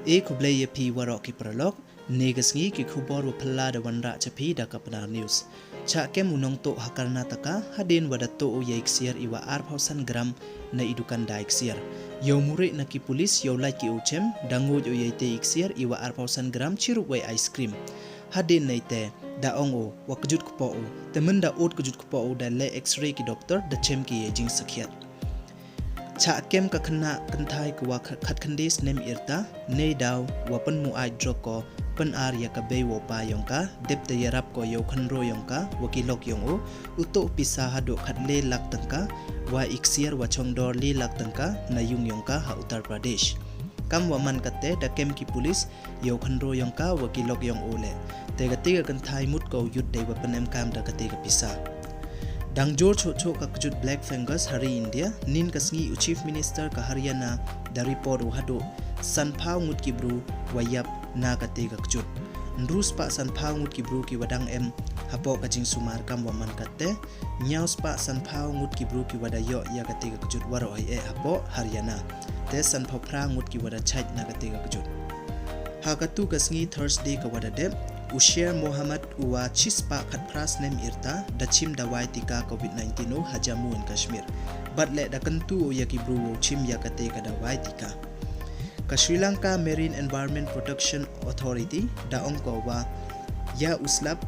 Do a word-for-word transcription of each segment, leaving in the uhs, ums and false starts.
E khublei ya phi waroh ki paralok, ne ka sngi ki khubor wa phylla da wanrah cha phi da ka Pnar News. Chah kem u nongtuh ha Karnataka, hadien wa da tuh u ya i ksiar i wa arphaw san gram na i dukan dai ksiar. Yow murih na ki pulis, yow lait ki u chem, da nguid u ya ite i ksiar i wa arphaw san gram chirup wei ice cream. Hadien na ite, da ong u, wa kjut kpoh u, te mynda ot kjut kpoh u da leh X-ray ki doktor, da chem ki ya i jingsakhiat. Chah kem ka khynnah kynthai ka wa kh-, khatkhyndai snem i rta, neidaw wa pynmuaid drok ko, pyn-ar ya ka bei wa u pa yong ka, dep te yarap ko yow khynroo yong ka wa ki lok yong u, u tuh pisa hadooh khatle lak tyngka, wa i ksiar wa chongdor le lak tyngka na yung yong ka ha Uttar Pradesh. Kam wa man katte, da kem ki pulis yow khynroo yong ka wa ki lok yong u leh. Te kate ka kynthai mut ko u yut dei wa pynemkam da kate ka pisa. Dang jur choh choh ka kjut black fungus ha ri India, nin ka sngi u Chief Minister ka Haryana da report u hadooh sanphaw ngut ki bru wa yap na kate ka kjut. Ynru spah sanphaw ngut ki bru ki wa dang em hapoh ka jingsumar, kam wa man katte, nyaw spah sanphaw ngut ki bru ki wa da yoh ya kate ka kjut waroh hi eh hapoh Haryana. Te sanphaw phra ngut ki wa da chait na kate ka kjut. Ha katu ka sngi Thursday ka wa da dep, u Sher Mohammad u wa chispah khatphra snem i rta da chim dawai tika covid nineteen u ha Jammu and Kashmir. Bad leh da kyntu u ya ki bru wow chim ya kate ka dawai tika. Ka Sri Lanka Marine Environment Protection Authority da ong ko wa ya u slap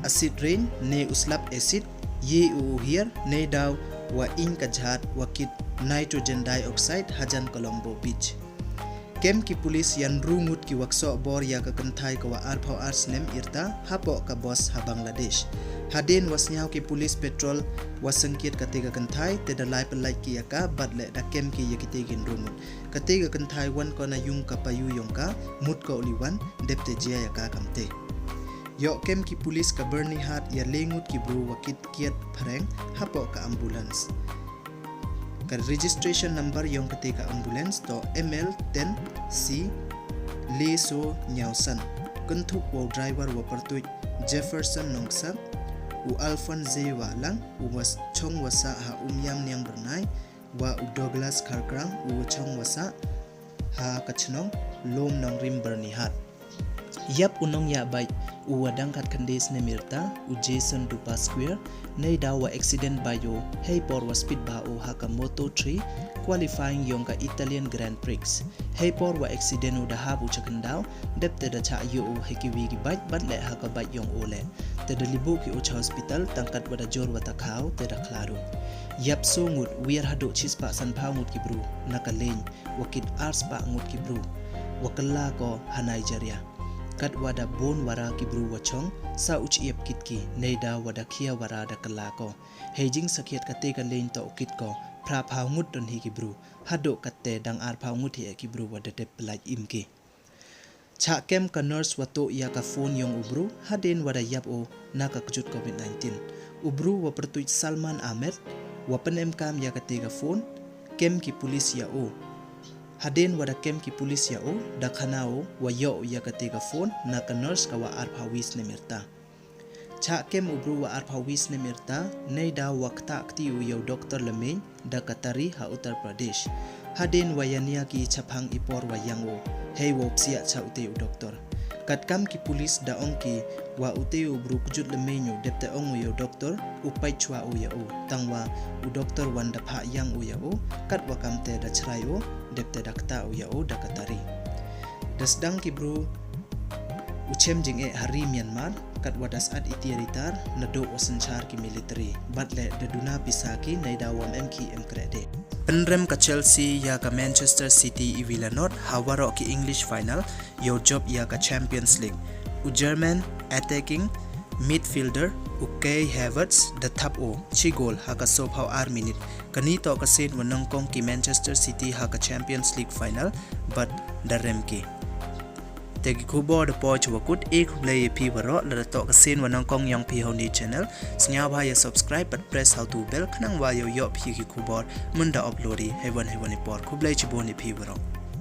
acid rain ne u slap acid, ye u u hiar, neidaw wa ing ka jhat wa kit nitrogen dioxide hajan Colombo Beach. Kem ki pulis ya ynru ngut ki wa ksoh bor ya ka kynthai ka wa arphaw ar snem i rta hapoh ka bus ha Bangladesh. Hadien wa sniaw ki pulis patrol wa sangkit kate ka kynthai, te da lai pynlait ki ya ka, bad leh da kem ki ya kite ki ynru ngut. Kate ka kynthai wan ko na yung ka payu yong ka, mut ko u liwan, dep te jia ya ka kamte. Yoh kem ki pulis ka Byrnihat ya le ngut ki bru wa kit kiat phareng hapoh ka ambulance. Ka registration number yong kate ka ambulance toh M L ten C le so nyaw san. Kynthup wow driver wa pyrtuit Jefferson Nongksap, u Alphonse Wahlang, u wa chong wa sah ha Umiam Niang Byrnai, wa u Douglas Kharkrang, u wa chong wa sah ha ka chnong Lom Nongrim Byrnihat. Yap u nongyah bike u wa dang khatkhyndai snem i rta, u Jason Dupasquier, neidaw wa accident bike u hei por wa speed bha u ha ka Moto three qualifying yong ka Italian Grand Prix. Hei por wa accident u da hap u cha khyndaw, dep te da chah yoh u hei ki wi ki bike, bad leh ha ka bike yong u leh. Te da li buh ki u cha hospital, tang kat wa da jur wa takhaw, te da khlad u. Yap so ngut, wiar hadooh chispah sanphaw ngut ki bru na ka lieng, wa kit arspah ngut ki bru wa kylla ko ha Nigeria. Kat wa da bun wara ki bru wa chong, sa u chyiap kit ki, neidaw wa da khia wara da kylla ko. Hei jingsakhiat kate ka lieng toh u kit ko phraphaw ngut don hi ki bru. Hadooh katte dang arphaw ngut hi eh ki bru wa da dep pynlait im ki. Chah kem ka nurse wa tuh ya ka phone yong u bru, hadien wa da yap u na ka kjut covid nineteen. U bru wa pyrtuit Salman Ahmed, wa pynemkam ya kate ka phone, kem ki pulis ya u. Hadien wa da kem ki pulis ya u, da khana u wa yoh u ya kate ka phone na ka nurse ka wa arphaw wi snem i rta. Chah kem u bru wa arphaw wi snem i rta, neidaw wa ktah kti u ya u doktor lymmiñ da ka tari ha Uttar Pradesh. Hadien wa yania ki chaphang i por wa yang u, hei wow psiah cha ute u doktor. Katkam ki pulis da ong ki wa ute u bru kjut lymmiñ u, dep te ong u ya u doktor u pait chwa u ya u, tang wa u doktor wan da phah yang u ya u, kat wa kamte da chrai u, dep te da ktah u ya u da ka tari. Da sdang ki bru u chem jingeh ha ri Myanmar, kat wa da sat i tiar i tar nadooh wa synchar ki military, bad leh da duna pisa ki neidaw wa em em ki em kreh de. Pynrem ka Chelsea ya ka Manchester City i wi la not ha waroh ki English final, yow jop ya ka Champions League. U German attacking midfielder u Kai Havertz da thap u chi goal ha ka sophaw ar minit. Kani toh ka sien wa nyngkong ki Manchester City ha ka Champions League final, bad da rem ki. Te ki khubor da poi cha wa kut, e khublei ya phi waroh, lada toh ka sien wa nyngkong yong phi ha u ni channel, sngewbha ya subscribe bad press ha u tu bell, khnang wa yow yoh phi ki khubor mynda upload i heiwan heiwan i por. Khublei chibun ya phi waroh.